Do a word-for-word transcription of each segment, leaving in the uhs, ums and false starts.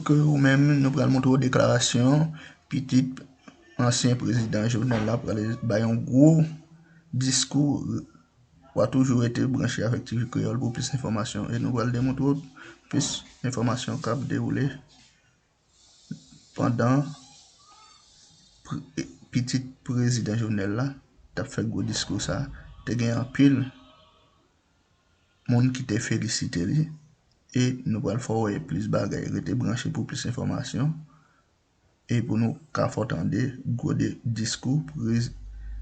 Ke ou menm, nou pral montre w deklarasyon pitit ansyen prezidan Jovenel la pral bay yon gwo diskou. W a toujou rete branche avèk T V Kreyòl pou plis enfòmasyon e nou pral demontre w plis enfòmasyon k ap dewoule pandan pre- pitit prezidan Jovenel la t ap fè gwo diskou sa. Te gen anpil moun ki te felisite li e nou pral fè w wè plis bagay. Rete branche pou plis enfòmasyon e pou nou ka fè w tande gwo de- diskou prez-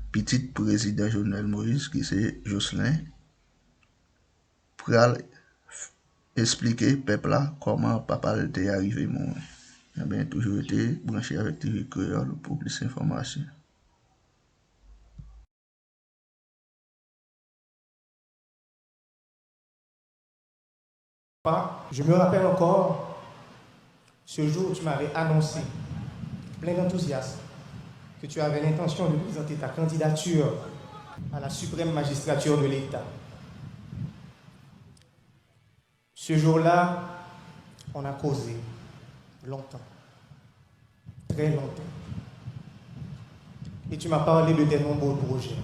pitit prezidan Jovenel Moïse ki se Jocelyn pral f- esplike pèp la kòman papa l te arive mouri. Ebyen, toujou rete branche avèk T V Kreyòl pou plis enfòmasyon. Pas, je me rappelle encore ce jour où tu m'avais annoncé, plein d'enthousiasme, que tu avais l'intention de présenter ta candidature à la suprême magistrature de l'État. Ce jour-là, on a causé longtemps, très longtemps. Et tu m'as parlé de tes nombreux projets.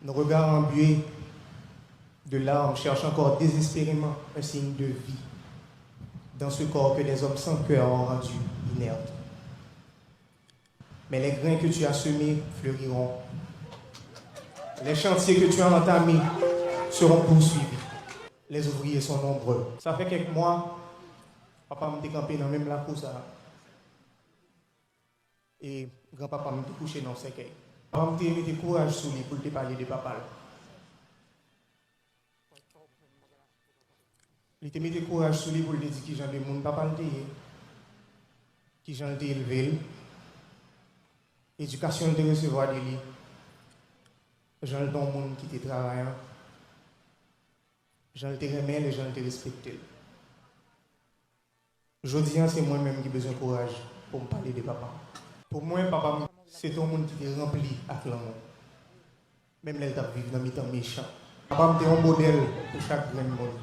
Nos regards embués de larmes cherchent encore désespérément un signe de vie dans ce corps que des hommes sans cœur ont rendu inerte. Mais les grains que tu as semés fleuriront. Les chantiers que tu as entamés seront poursuivis. Les ouvriers sont nombreux. Sa fè kèk mwa, papa m te kanpe nan menm lakou sa a. E granpapa m te kouche nan yon sèkèy. Papa m te mete kouraj sou li pou l te pale de papa l. Li te mete kouraj sou li pou l te di kijan de moun papa l te ye, kijan l te elve l, edikasyon l te resevwa de li, jan l te yon moun ki te travayan, jan l te renmen l e jan l te respekte l. Jodi a, se mwen menm ki bezwen kouraj pou m pale de papa m. Pou mwen, papa m se te yon moun ki te ranpli ak lanmou, menm lè l t ap viv nan mitan mechan. Papa m te yon modèl pou chak grenn moun.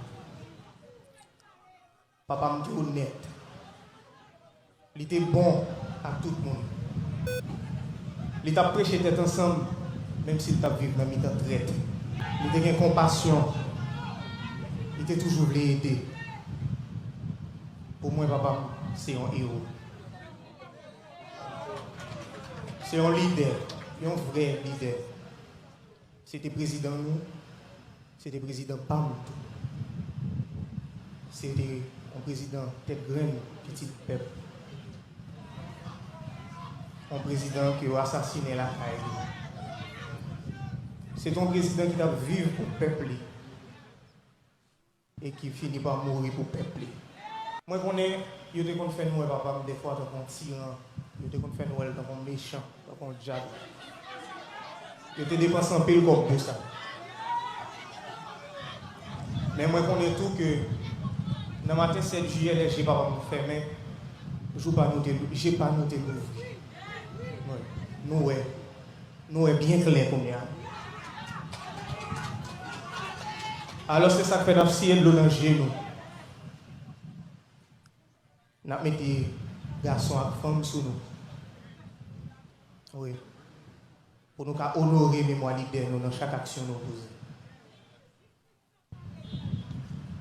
Papa m te onèt. Li te bon ak tout moun. Li t ap preche tèt ansanm, menm si l t ap viv nan mitan trèt. Li te gen konpasyon. Li te toujou vle ede. Pou mwen, papa m se yon ewo. Se yon lidè, yon vrè lidè. Se te prezidan nou, se te prezidan pa m tou. Se te yon prezidan tèt grenn, pitit pèp. Yon prezidan ke yo asasinen lakay li. Se te yon prezidan ki t ap viv pou pèp li e ki fini pa mouri pou pèp li. Mwen konnen yo te konn fè n wè papa m dèfwa tankou yon tiran, yo te konn fè n wè l tankou yon mechan, tankou yon dyab. Yo te depanse anpil kòb pou sa. Men mwen konnen tou ke nan maten sèt jiyè, lè je papa m fèmen, jou pa nou te, je pa nou te louvri. Nou wè. Nou wè byen klè kounye a. Alò, se sa k fè n ap siye dlo nan je nou. N ap mete gason ak fanm sou nou. Wi. Pou nou ka onore memwa lidè nou nan chak aksyon nou poze.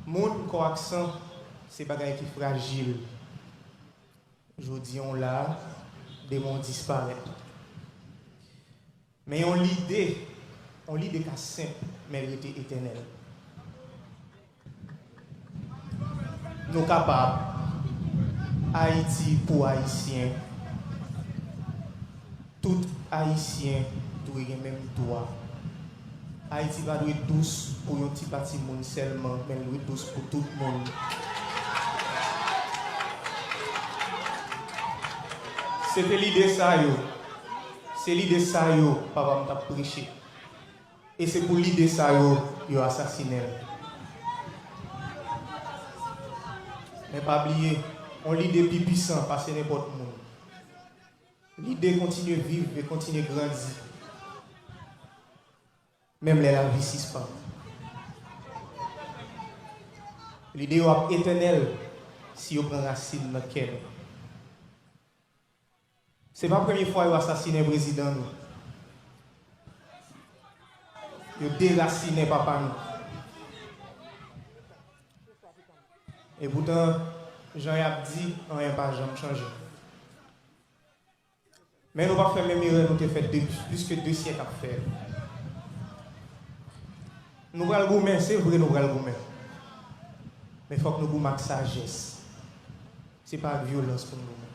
Moun, kò ak san, se bagay ki frajil. Jodi a w la, demen w disparèt. Men yon lide, yon lide ka senp, men l rete etènèl. Nou kapab. Ayiti pou Ayisyen. Tout Ayisyen dwe gen menm dwa. Ayiti pa dwe dous pou yon ti pati moun sèlman, men l dwe dous pou tout moun. Se te lide sa yo, se lide sa yo papa m t ap preche. E se pou lide sa yo, yo asasinen l. Men pa bliye, yon lide pi pwisan pase nenpòt moun. Lide kontinye viv e kontinye grandi, menm lè lavi sispann. Lide yo ap etènèl si yo pran rasin nan kè nou. Se pa premye fwa yo asasinen prezidan nou. Yo derasinen papa nou. Epoutan, jan y ap di, anyen pa janm chanje. Men nou p ap fè menm erè nou te fè de, plis ke de syèk ap fè. Nou pral goumen, se vre nou pral goumen. Men fòk nou goumen ak sajès. Se pa ak vyolans pou n goumen.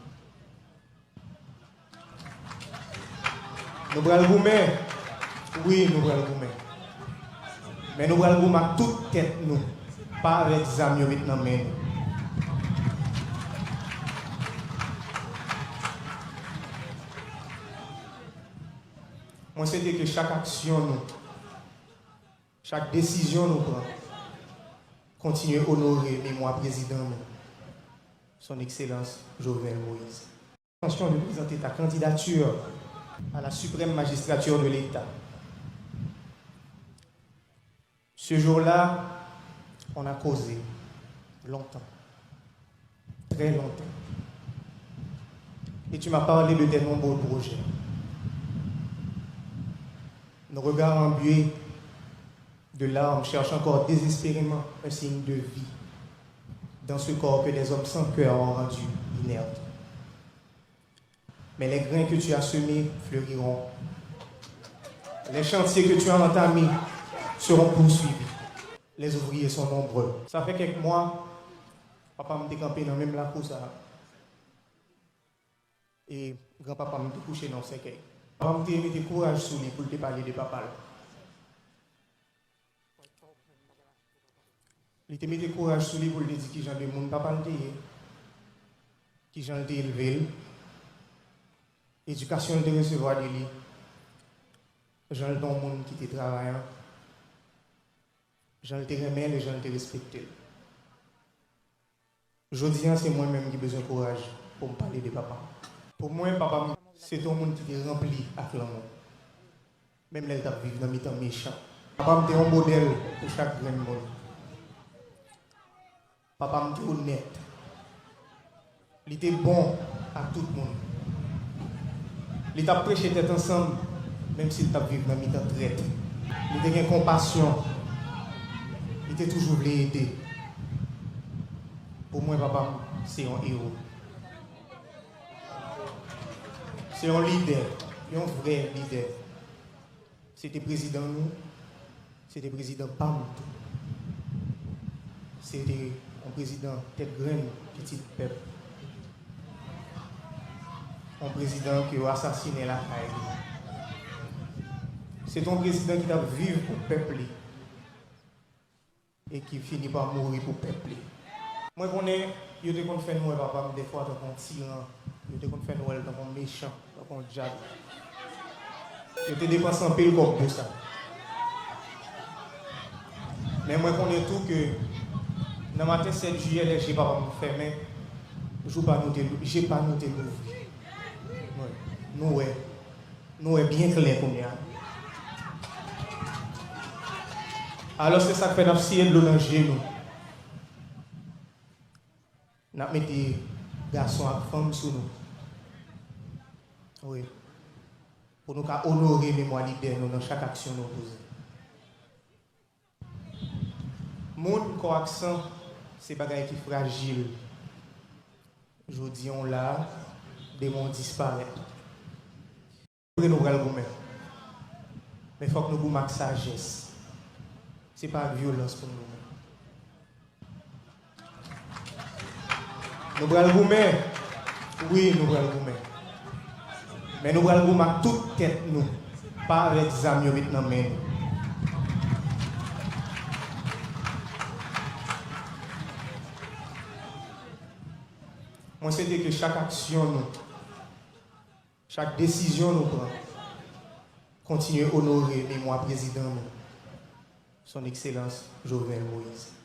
Nou pral goumen. Wi, nou pral goumen. Men nou pral goumen ak tout tèt nou, pa avèk zam yo met nan men nou. Mwen swete ke chak aksyon nou, chak desizyon nou pran, kontinye onore memwa prezidan nou, Son Excellence Jovenel Moïse. L'intention de présenter ta candidature à la suprême magistrature de l'État. Ce jour-là, on a causé longtemps, très longtemps. Et tu m'as parlé de tes nombreux projets. Nos regards embués de larmes cherchent encore désespérément un signe de vie dans ce corps que des hommes sans cœur ont rendu inerte. Mais les grains que tu as semés fleuriront. Les chantiers que tu as entamés seront poursuivis. Les ouvriers sont nombreux. Sa fè kèk mwa, papa m te kanpe nan menm lakou sa a. E granpapa m te kouche nan yon sèkèy. Papa m te mete kouraj sou li pou l te pale de papa l. Li te mete kouraj sou li pou l te di kijan de moun papa l te ye, kijan l te elve l, edikasyon l te resevwa de li, jan l te yon moun ki te travayan, jan l te renmen l e jan l te respekte l. Jodi a, se mwen menm ki bezwen kouraj pou m pale de papa m. Pou mwen, papa m se te yon moun ki te ranpli ak lanmou, menm lè l t ap viv nan mitan mechan. Papa m te yon modèl pou chak grenn moun. Papa m te onèt. Li te bon ak tout moun. Li t ap preche tèt ansanm, menm si l t ap viv nan mitan trèt. Li te gen konpasyon. Li te toujou vle ede. Pou mwen, papa m se yon ewo. Se yon lidè, yon vrè lidè. Se te prezidan nou, se te prezidan pa m tou. Se te yon prezidan tèt grenn, pitit pèp. Yon prezidan ke yo asasinen lakay li. Se te yon prezidan ki t ap viv pou pèp li e ki fini pa mouri pou pèp li. Mwen konnen yo te konn fè n wè papa m dèfwa tankou yon tiran. Yo te konn fè n wè l tankou yon mechan, tankou yon dyab. Yo te depanse anpil kòb pou sa. Men mwen konnen tou ke nan maten sèt jiyè, lè je papa m fèmen, jou pa nou te, je pa nou te louvri. Wi, nou wè. Nou wè byen klè kounye a. Alò, se sa k fè n ap siye dlo nan je nou. N ap mete gason ak fanm sou nou. Wi. Pou nou ka onore memwa lidè nou nan chak aksyon nou poze. Moun, kò ak san, se bagay ki frajil. Jodi a w la, demen w disparèt. Vre nou pral goumen. Men fòk nou goumen ak sajès. Se pa ak vyolans pou n goumen. Nou pral goumen. Wi, nou pral goumen. Men nou pral goumen ak tout tèt nou, pa avèk zam yo met nan men nou. Mwen swete ke chak aksyon nou, chak desizyon nou pran, kontinye onore memwa prezidan nou, Son Excellence Jovenel Moïse.